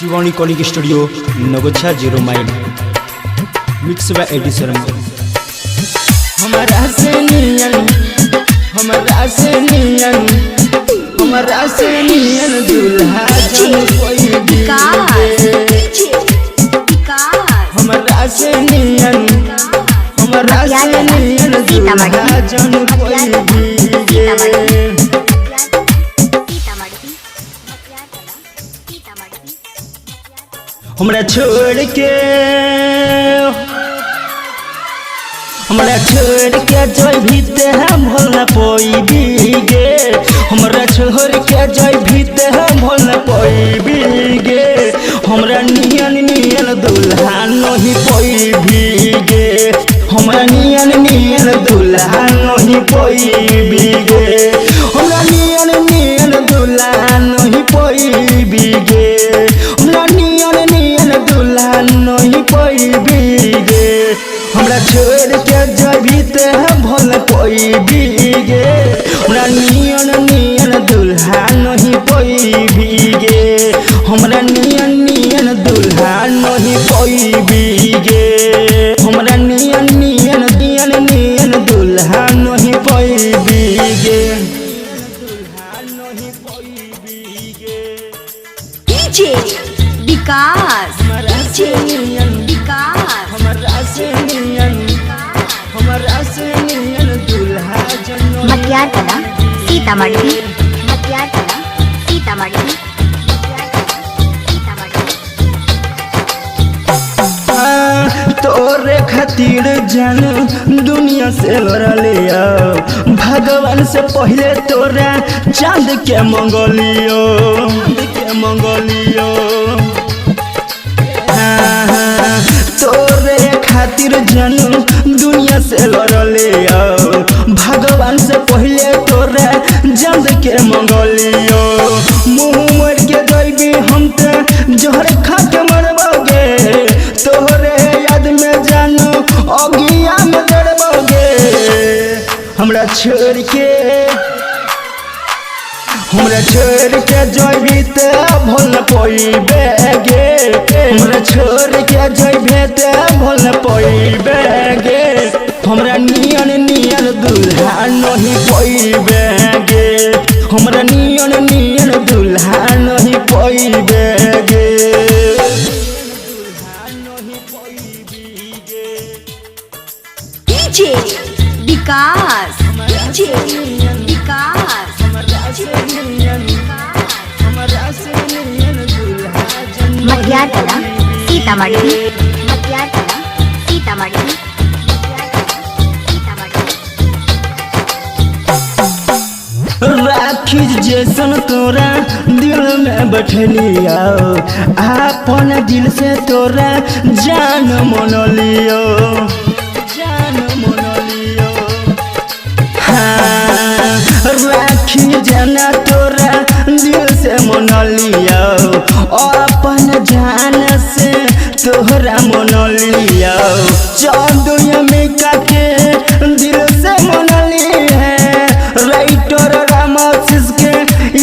Shivani calling studio Nagochha zero mile mix by AD Sharma. हमरा से नियन, हमरा से नियन, हमरा से नियन दुल्हा जन कोई विकास गे। विकास हमरा से नियन, हमरा से नियन दुल्हा जन कोई गे। सीतामढ़ी सीतामढ़ी। हमरा छोड़ के, हमरा छोड़ के जइभी ते हम भोल पैबी गे। हमरा छोड़ के जइभी ते हम भोल पैबी गे। हमरा नियन नियन दुल्हा नहीं पैबी गे। हमरा नियन नियन दुल्हा नहीं पैबी गे। हमरा नियन नियन दुल्हा नहीं पैबी गे। हमरा नियन नियन दुल्हा नहीं पैबी गे। हमरा छोड़ के जबी ते भोल पैबी गे। हमरा नियन नियन दुल्हा नहीं पैबी गे। हमरा नियन नियन दुल्हा नहीं पैबी गे। हमरा नियन नियन नियन नियन दुल्हा नहीं पैबी गे। दुल्हा नहीं पैबी गे। डीजे विकास हमरा से नियन, विकास हमरा से नियन, हमरा से नियन दुल्हा जन। मटियारकला सीतामढ़ी मटियारकला सीतामढ़ी सीतामढ़ी। तोरे खातिर जान दुनिया से लड़लियो, भगवान से पहले तोरा चांद के मंगलियो, चांद के मंगलियो। हाँ, तोरे खातिर जान दुनिया से लड़लियो, भगवान से पहले तोरा चांद के मंगलियो। मुँह मोड़ के जइबी हम ते जहर खा के मरबोगे। तोहरे याद में जानो अगिया में जड़बोगे। हमरा छोड़ के, हमरा छोड़ के जइबी ते भोल पैबे गे। हमरा छोड़ के जइबे ते भोल पैबे गे। हमरा नियन नियन दुल्हा नहीं पैबे गे। हमरा नियन नियन दुल्हा नहीं पैबे गे। डीजे विकास डीजे विकास मटियारकला सीतामढ़ी मटियारकला सीतामढ़ी सीतामढ़ी। राखी जैसन तोरा दिल में बैठलियो, अपन दिल से तोरा जान मनलियो, जान मनलियो। हाँ, राखी जाना तोरा दिल से मनलियो, अपन जान से तोहरा मनलियो। चांद अमेरिका के दिल से मनली है, राइटर रामाशीष के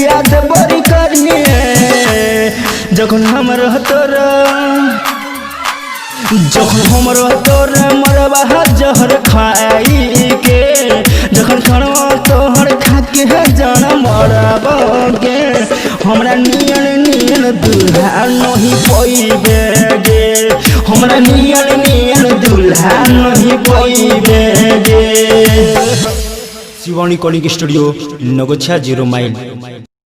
याद बड़ी करनी है। जखन हम रहतो, जखन हम तोर मरबा जहर खाई के, जखन खड़वा तोहर खाके जन मरब गे। हमरा नियन नियन दुल्हा नहीं पैबे गे। हमरा नियन नियन दुल्हा नहीं पैबे गे। Shivani calling studio Nagochha zero mile.